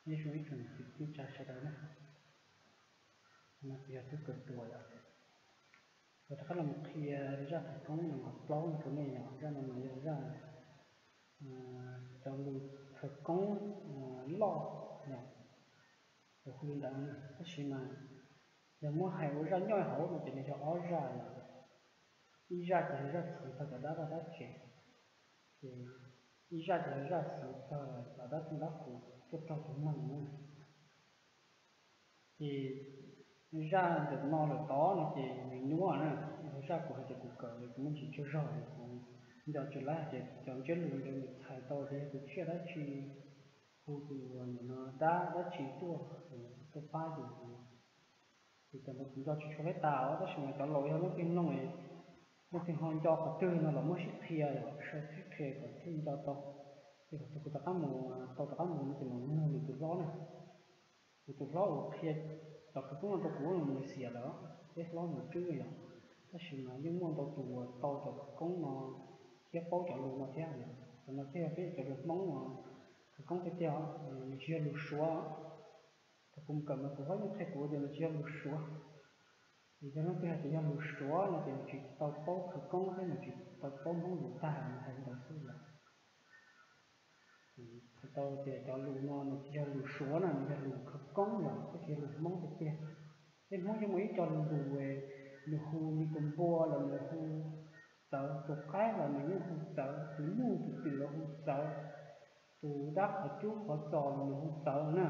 Nyob zoo ib tsoom kwv tij neej tsa sawv daws na, no kuv yog tub kawm tuas yom. Kuv rov qab los qhia zaj khawv koob no plaub no rau nej yom. Zaj no mas yog zaj cov lus khawv koob loj yom, lus hu li ntawd. Tab sis mas yog muab hais ua zaj nyob hauv no ces nws yog ob zaj yom. Ib zaj ces yog zaj txheev txog cov dab vaj dab tsev, ces ib zaj ces yog zaj txheev txog cov dab txeej dab qus tuaj raug tus neeg na. Ces zaj ntawm no lawm tod no ces nws nyuaj na, yog zaj kuv hais tias kuv kawm kuv me ntsis tsaug zog, kuv nco tsis laib hais tias cov ntsiab lus ntawd nws txhais tau tias yog tus tsiaj dab tsi hu tus dab dab tsi tuaj, tuaj pab tus. Ces cov ntawd kuv nco tsis tshua laib tas os, tab sis mas cov laus yog leej twg mloog, leej twg ho nco qhov twg no los muab sib qhia, sau sib qhia kom thiaj nco tau. Ces thaum twg kuv rov qab mus, tau rov qab mus no ces mam mloog lus tus hlob na. Kuv tus hlob uas qhia cov khawv koob no rau kuv los nws xiam lawm, peb hlob nws twb yom. Tab sis mas yeej muaj ntau tus uas tau cov khawv koob no thiab paub cov lus no thiab. Cov no thiaj yog peb cov lus Hmoob no khawv koob tiag tiag, nws tsis yog lus Suav. Thaum kuv mus kawm mas tus hlob yeej qhia kuv tias nws tsis yog lus Suav. Ces yog leej twg hais tias yog lus Suav no ces nws tsis tau paub khawv koob thiab nws tsis tau paub Hmoob lus tag, nws hais li ntawd xwb yom. Tau tias cov lus no nws tsis yog lus Suav na, nws yog lus khawv koob yom, tab sis yog lus Hmoob tiag tiag. Peb Hmoob yeej muaj ib co lus, nws hu li tus npua los nws hu txawv, tus qaib los nws yeej hu txawv, tus nyuj tus twm los hu txawv, tus dab qhov cub qhov txos los nws hu txawv na.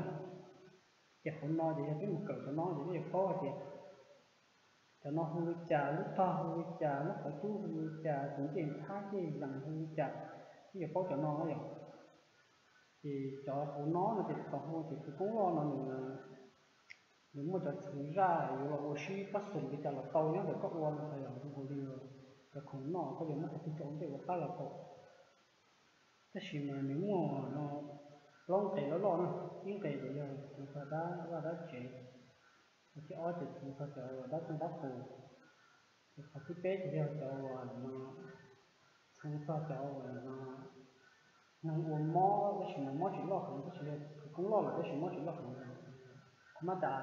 Ces qhov no ces yog peb mus kawm cov no ces peb yuav paub hais tias cov no hu li cas, lub tog hu li cas, lub qhov cub hu li cas, tus ncej nthab ncej lees hu li cas, peb yuav paub cov no na yom. Ces cov hauv no no ces tau hu ces khawv koob loj no nws, nws muaj cov txheev zaj yuav los ua sib pab xum li cas los tau, nyob ntawm koj ua no yog zoo nkaus li cov khoom noj koj yuav muab qhov twg tso ua ntej ua qab los tau. Tab sis mas nws muaj no plaub nqe loj loj na, ib nqe ces yog txheev txog dab vaj dab tsev, thiab ob ces txheev txog cov dab txeej dab qus, qhov thib peb ces yog cov uas no txheev txog cov uas no neeg ua mob, tab sis mas mob tsis loj heev, tab sis yog khawv koob loj lawm tab sis mob tsis loj heev. Qhov mab das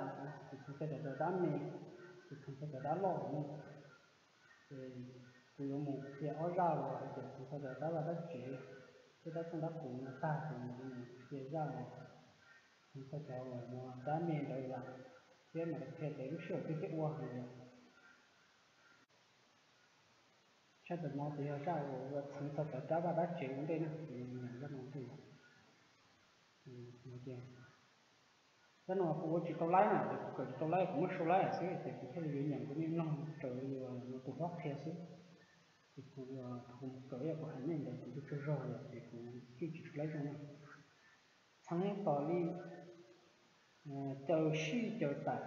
ces txheev txog cov dab me, ces txheev txog cov dab loj no. Ces kuv yuav mus qhia ob zaj los hais tias txheev txog cov dab vaj dab tsev thiab dab txeej dab qus no tag ces mam li mus qhia zaj los txheev txog cov uas no dab me ntawd yom, thiab mam li qhia tias lub sij hawm twg thiaj ua heev yom. Zaj ntawm no ces yog zaj uas txheev txog cov dab vaj dab tsev ua ntej na, ces nws nyeem zaj no ntej. Zaj no kuv ua tsis tau laib na, ces kuv kawm tsis tau laib, kuv muab sau laib lawm xwb ces kuv thiaj li yuav nyeem rau nej mloog raws li tus hlob qhia xwb. Ces kuv, kuv mus kawm ib yam kuv hais nej ntawd kuv twb tsaug zog lawm ces kuv cwj tsis tshua laib zoo na. Txheev tos li, caws sij caws tawm,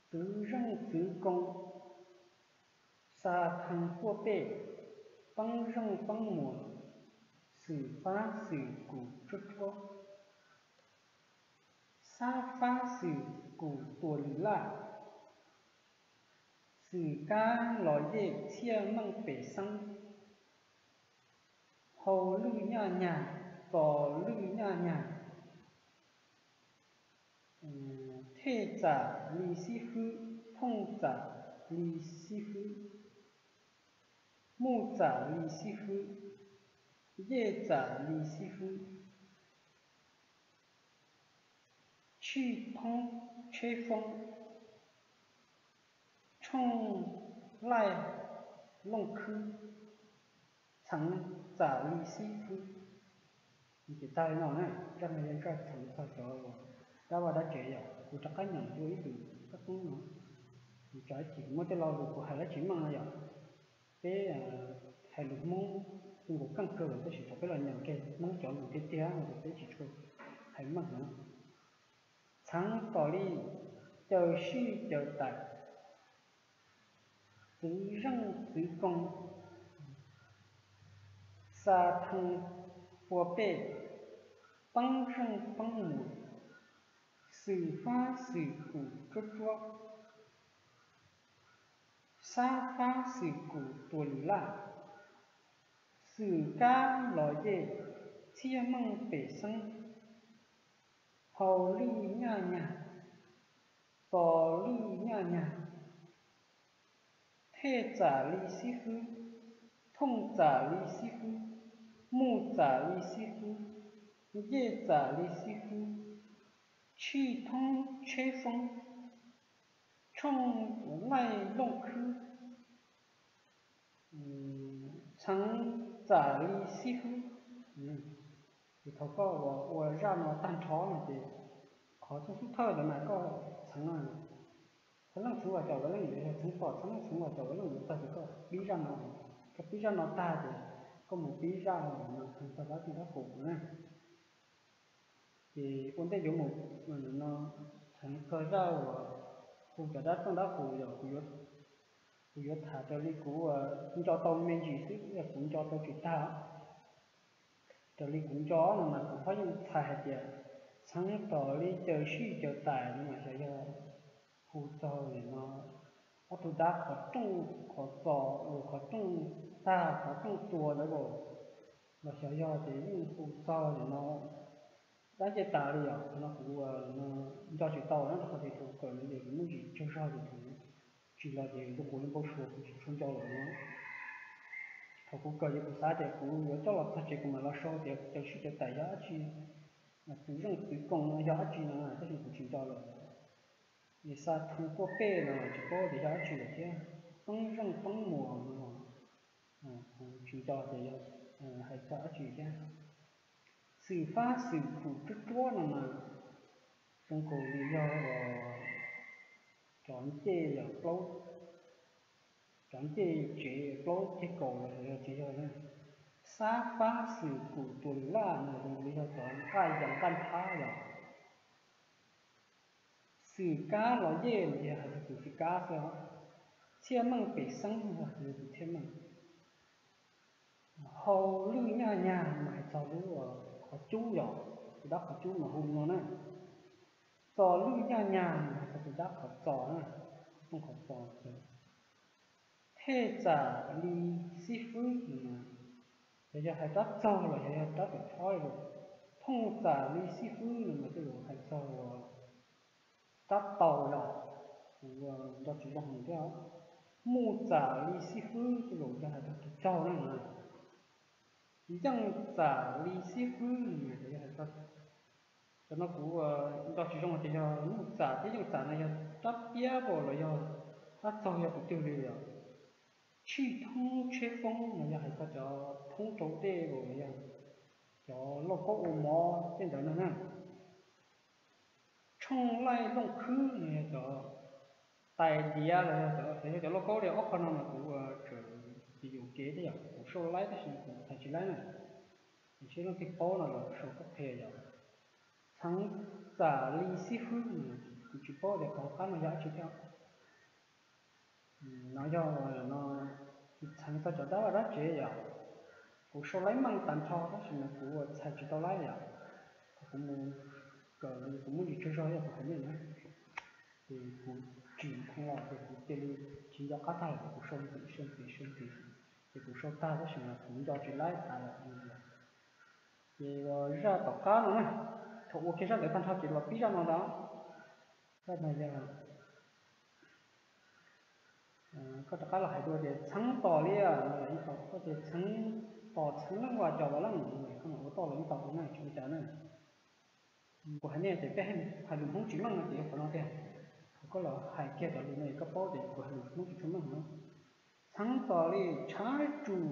txwv zeej txwv koo, xa theej puaj pej, peeb zeej peeb muas, xwm fab xwm kus tsuab tsuab, xab fab xwm kus tuas lwm laj, xwm kab los yej txhiaj meej pem xeeb, hau lwj nyaj nyag, txos lwj nyaj nyag, thej txam li xib fwb, phooj txam li xib fwb, muj txam li xib fwb, yej txam li xib fwb, tshij thoob tsheb foob, tshooj laij looj khwb, txheev txam li xib fwb. Ces tag li no na, zaj no yog zaj txheev txog cov dab vaj dab tsev yom. Kuv rov qab nyeem dua ib lwm kab poob no, tsam ib chim muaj tej lo lus kuv hais lawv tsis meej no yom. Peb hais lus Hmoob zoo nkaus keej kawg lawm tab sis thaum peb los nyeem kiag Hmoob cov lus tiag tiag no ces peb tsis tshua hais meej heev. Txheev tos li, caws sij caws tawm, txwv zeej txwv koo, xa theej puas pej, peeb zeej peeb muas, xwm fab xwm kus tsuab tsuab, xab fab xwm kus tuas lwm laj, xwm kab los yej txhiaj meej pem xeeb, Hau lwj nyaj nyag, txo lwj nyaj nyag, thej txam li xib fwb, thooj txam li xib fwb, muj txam li xib fwb, ncej txam li xib fwb, tshij thoob tsheb foob, tshooj laij looj khwb, txheev txam li xib fwb. Ces thaum koj ua zaj no tag nrho no ces qhov txhub xub thawj ntawd mas koj txheev, txheev leej txheev los cov vaj leej, yog txheev tom txheev leej txheev los cov vaj leej yuav tag ces koj pib zaj no, koj pib zaj no tag ces koj mus pib zaj no txog dab toj dab qus na. Ces ua ntej yuav mus no txheev txog zaj uas hu cov dab toj dab qus yog kuv yuav tham raws li kuv nco tau me ntsis xwb, yog kuv nco tau tsis tag. Raws li kuv nco no mas kuv phob yeej txhais hais tias txheev tom li caws sij caws tais no mas xyov yog hu txog no ob tug dab qhov rooj qhov txos, qhov rooj tag qhov rooj tua ntawd los, los xyov yog ces yeej hu txog no dab ncej tas li os. Qhov no kuv nco tsis tau na, rau qhov tias thaum kawm no ces kuv muaj ntsis tsaug zog ces kuv tsis los ces ntuj qus li npau suav kuv tsis tshua nco lawm no. Thaum kuv kawm ces kuv xav tias kuv yuav coj los txog tsev kuv mam los sau tias caws sij caws tais yog dab tsi, txwv zeej txwv koos no yog dab tsi no tab sis kuv tsis nco lawm. Xa thoo puaj pej no tsis paub tias yog dab tsi lawm thiab, poob zeej poob muas no kuv tsis nco tias yog hais txog dab tsi thiab. Xwm fab xwm kum tsuab tsuab no mas zoo nkaus li yog cov ncej yog plaub, cov ncej tsev plaub ceg kaus los yog tsis yog na. Xab fab xwm kum tuas lwm laj no zoo nkaus li yog cov nqaj yas nqaj nthab yog. Xwm kab los yej no yog hais txog tus xwm kab xwb os. Txhiaj meej pem xeeb yog hais txog tus txhiaj meej. Hau lwj nyaj nyag mas hais txog lub qhov cub yog, tus dab qhov cub mas hu li no na. Txo lwj nyaj nyag mas hais txog tus dab qhov txos na, rooj qhov txos. Thej txam li xib fwb no mas yog hais rab txaug los yog yog rab pem phob li. Thooj txam li xib fwb no mas tej zaum hais txog rab taus yog, kuv nco tsis zoo heev thiab. Muj txam li xib fwb tej zaum yog hais rau tus caug na. Yeej txam li xib fwb no mas yog hais, cov no kuv nco tsis zoo tias yog muj txam thiab yeej txam no yog rab piab npaum los yog rab txaug yog tus twg li os. Tshij thoob tsheb foob no yog hais txog cov thoob rau dej npaum los yog cov lauj kaub ua mov tej ntawd no na. Tshooj laij looj khwb no yog cov tais diav los yog cov, yog cov lauj kaub li ob qho no mas kuv tseem tsis yuam kev thiab yog kuv sau laib tab sis kuv txhais tsis laib na. Ces seb leej twg paub no los sau txoj qhia yog. Txheev txam li xib fwb no kuv tsis paub tias qhov hauv qab no yog dab tsi thiab. No yog no txheev txog cov dab vaj dab tsev yom. Kuv sau laib meej tag nrho tab sis mas kuv txhais tsis tau laib yom. Thaum kuv mus kawm no kuv muaj ntsis tsaug zog yog kuv hais nej na, ces kuv tsim dhau los ces kuv cia li tsis nco qab tag lawm ces kuv sau ntxiv sau ntxiv sau ntxiv, ces kuv sau tag tab sis mas kuv nco tsis laib tas lawm. Ces zaj tom qab no na, thaum ua kiag zaj ntawd tag nrho ces los pib zaj no ntag. Zaj no yog koj rov qab los hais dua tias txheev tos li, koj tias txheev tos txheev leej vas cov vas leej, koj mam ua toj los ib tog na, tsis ua cas na. Kuv hais nej tias peb hais lus Hmoob tsis meej no ces yog qhov no tiag. Thaum koj los hais kiag cov lus no es koj paub tias kuv hais lus Hmoob tsis tshua meej no. Txheev tos li, tshab tsum,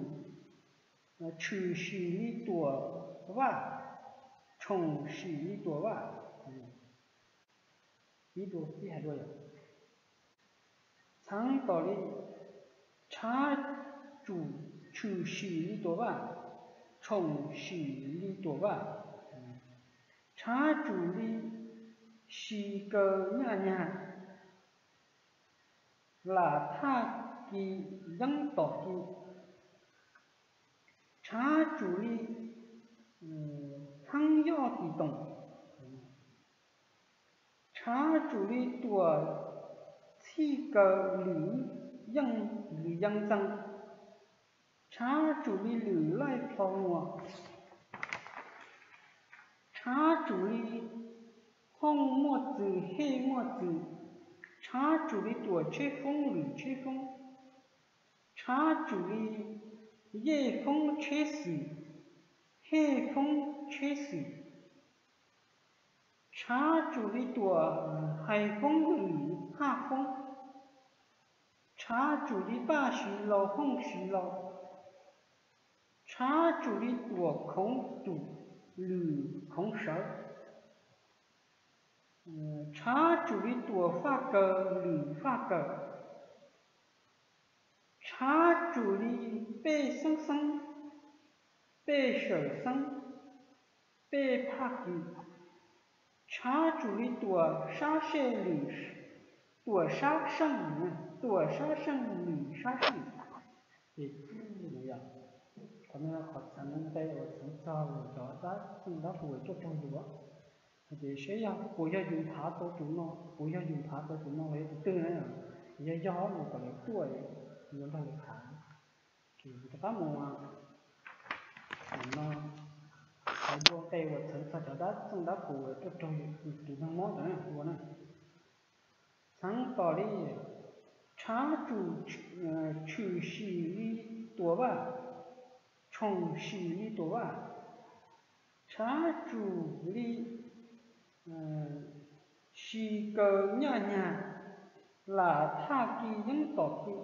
tshwm sim li tuam vaj, tshoom sim li tuam vaj. Pib dua, pib hais dua yom. Txheev tos li, tshab tsum tshwm sim li tuam vaj, tshoom sim li tuam vaj, tshab tsum li si kaw nyaj nyag, lam thaj ki yeeb tom ki, tshab tsum li txheeb yoj tis toom, tshab tsum li tuam txhij kaw lwm yeej lwm yeeb ntxeev, tshab tsum li lwm laij plho muas, tshab tsum li hooj muaj txwm hej muaj txwm, tshab tsum li tuam tsheb foob lwm tsheb foob, tshab tsum li yej foob tsheb xwm, hej foob tsheb xwm, tshab tsum li tuam hais foob lwm haj foob, tshab tsum li paj siv laus hooj siv laus, tshab tsum li tuam khoov tum lwm khoov sawv, tshab tsum li tuam faj kaws lwm faj kaws, tshab tsum li pej xeeb xeeb, pej sawm xeeb, pej phaj kis, tshab tsum li tuam sab sej lwm, tuam sab seej, tuam sab seej lwm sab seej. Ces qhov no qhov txheev nqe uas txheev txog cov dab txeej dab qus tuaj raug yus, hais tias seb yog puas yog yus nphav tau tus no, puas yog yus nphav tau tus no los yog tus twg na, yog yog mus kom lawv tuaj yuav nrog lawv nphav. Ces kuv rov qab mus no, hais dua nqe uas txheev txog cov dab txeej dab qus tuaj raug yus tus neeg mob cov no dua na. Txheev tos li, tshab tsum tshwm sim li tuam vaj, tshoom sim li tuam vaj, tshab tsum li si kaws nyaj nyag, lam thaj kis yeeb tom kis,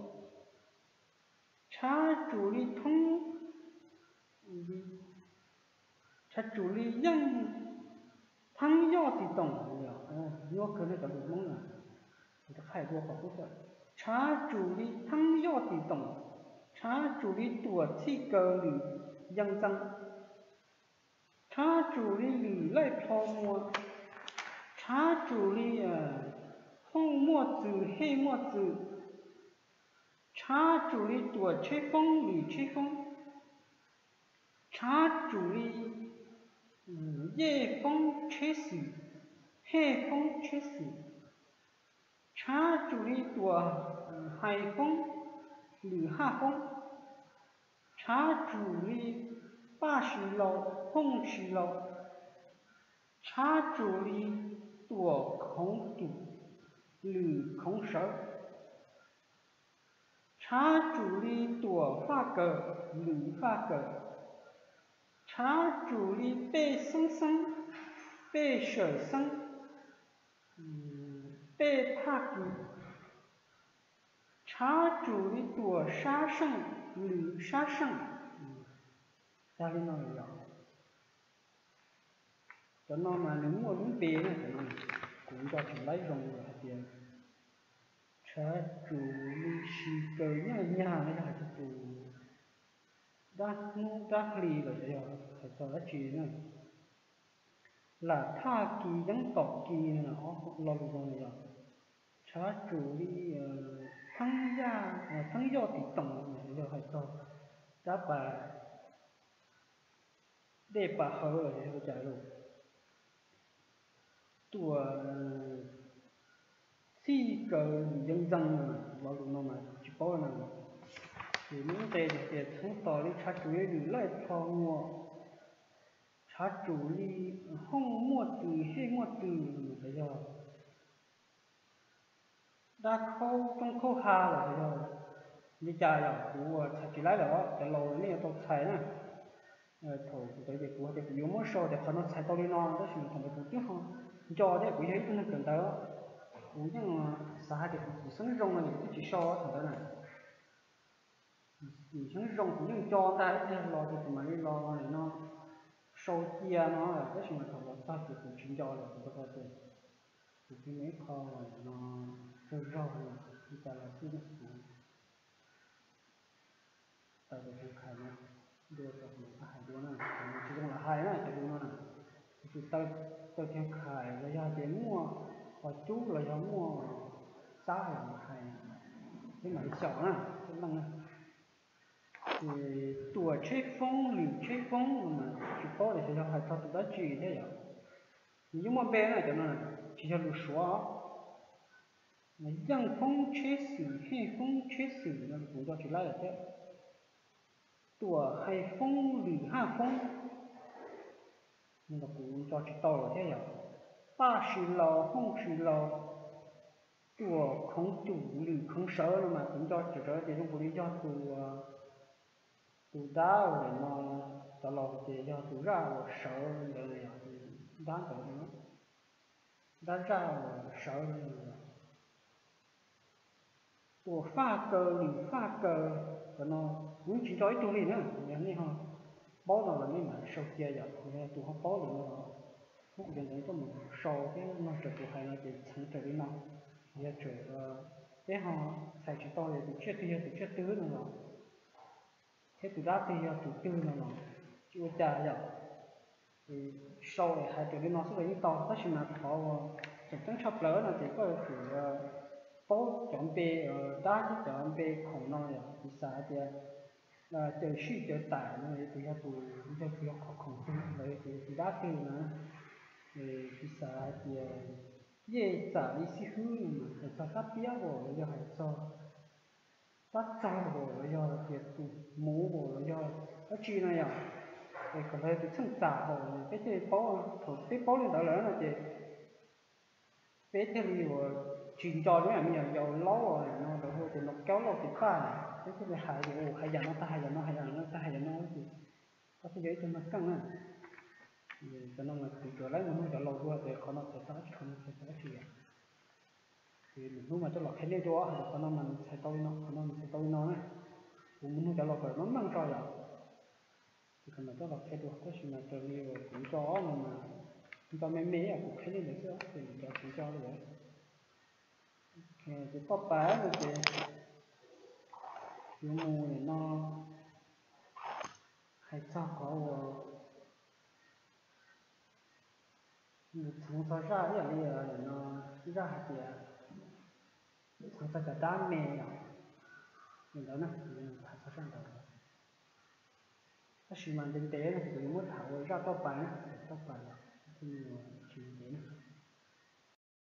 tshab tsum li thoob, tshab tsum li yeej theeb yoj tis toom, nyuaj kawg nej cov lus Hmoob na. Tshab tsum li theeb yoj tis toom, tshab tsum li tuam txhij kaws lwm yees ntxees, tshab tsum li lwm laij plho muas, tshab tsum li hooj muaj txwm hej muaj txwm, tshab tsum li tuam tsheb foob lwm tsheb foob, tshab tsum li yej foob tsheb xwm, hej foob tsheb xwm, tshab tsum li tuam hais foob lwm haj foob, tshab tsum li paj si laus hooj si laus, tshab tsum li tuam khoov tum lwm khoov sawv, tshab tsum li tuam faj kaws lwm faj kaws, tshab tsum li pej xeeb xeeb, pej sawm xeeb, pej phaj kis, tshab tsum li tuam sab seej lwm sab seej. Tag li no los yog cov no mas nws muaj lub npe na, cov no kuv nco tsis laib zoo los hais tias tshab tsum li si kaws nyaj nyag no yog hais txog tus dab hnub dab hli los yog hais txog dab tsi na. Lam thaj kis yeeb tom kis no, ob lo lus no yog tshab tsum li theeb yaj, theeb yoj tis toom yog hais txog dab pas dej pas hawv los yog li cas los, tuam txhij kaws lwm yees ntxees, lo lus no mas tsis paub na. Ces muaj ib nqe tias txheeb tos li tshab tsum li lwm laij plho muas, tshab tsum li hooj muaj txwm hej muaj txwm los yog dab khaub roob khaub ha los yog li cas yog kuv txhais tsis laib lawm, cov laus nej yuav tau txhais na. Thaum kuv tau ces kuv hais tias kuv yuav muab sau tias qhov no txhais tau li no, tab sis mas thaum ntawd kuv twb ho nco thiab kuv yog ib tug neeg kawm ntawv, kuv yeej xav hais tias kuv tsis xeeb zoo no ces kuv twb tsis sau thaum ntawd na. Tsis xeeb zoo kuv yeej nco ntag, ib pliag los ces kuv mam li los no sau cia no, tab sis mas thaum los txog ces kuv tsis nco lawm, kuv rau qhov tias kuv tsis muaj ib qho no tsaug zog li cas los xij na. Kuv taw tus kheej khais no dua rau kuv hais dua na, tsis zoo lam hais na cov lus no na. Kuv tsis taw tus kheej khais los yog tias muaj qhov cub los yog muaj xab los hais thiab mam li xyaum na, xab leej na. Ces tuam tsheb foob lwm tsheb foob no mas tsis paub tias xyov yog hais txog tus dab tsi thiab yom. Nws yeej muaj npe na cov no, tsis yog lus Suav. Yeej foob tsheb xwm hej foob tsheb xwm no kuv nco tsis laib lawm thiab. Tuam hais foob lwm haj foob no los kuv nco tsis tau lawm thiab yom. paj sib laus, hooj sib laus, tuam khoov tus lwm khoov sawv no mas kuv nco tsawv tsawv tias zoo nkaus li yog tus, tus dab uas no, cov laus tias yog tus zaj uas sawv ntawd, yog tus dab ntawd, dab zaj uas sawv tuam faj kaws lwm faj kaws. Cov no kuv yeej tsis nco ib tug li na, yog nej ho paub no los nej mam sau cia yom, yog tus ho paub lawm no los kuv cov ntawd tuaj mus sau thiab no, raws tus hais no ces txheev raws li no. Yog tseem peb ho txhais tsis tau yog tus tsiaj twg yog tus tsiaj twg no los, thiab tus dab twg yog tus twg no los tsis ua cas yom. Sau hais raws li no xwb los yeej tau, tab sis mas qhov uas tseem ceeb tshaj plaws no ces koj yuav tsum paub cov npe dab thiab cov npe khoom no yom, piv xam hais tias cawv sij cawv tam no yog tus, yog tus, yog tus yog qhov khoom twg los yog tus dab twg no, piv xam hais tias yej txam li xib hwb no mas hais txog sab piab as los yog hais txog pab txog as los yog tias tus muv as los yog dab tsi no yom, es kom lawv tus txheej txam hos peb thiaj li paub. Thaum peb paub li ntawd lawm no ces peb thiaj li yuav tsis nco lub me nyuam yaus laub no, lawv hu tias no kaub lauj tis paj, peb thiaj li hais tias hais yam no tag hais yam no, hais yam no tag hais yam no ces koj thiaj yog ib tug neeg keej na. Cov no mas kuv tsuas laib mus nug cov laus dua tias qhov no txhais tau dab tsi, qhov no txhais tau dab tsi yom. Ces lwm hnub mas coj los qhia nej dua, hais tias qhov no mas nws txhais tau li no, qhov no nws txhais tau li no na. Kuv mus nug cov laus kom meej meej tso yom. Ces kom lawv coj los qhia dua, tab sis mas raws li uas kuv nco no mas nco me me, kuv qhia nej ntawd xwb ces lawv cov kuv nco li lawm. Ces toj pas no ces yuav mus nim no hais txog qhov uas txheev txog zaj ib yam li no, zaj hais tias txheev txog cov dab me os, li ntawd na, txheev txog zaj ntawd. Tab sis mas ntev ntev no ces kuv yuav muab tham ua zaj toj pas na, toj pas, tsis ntev na.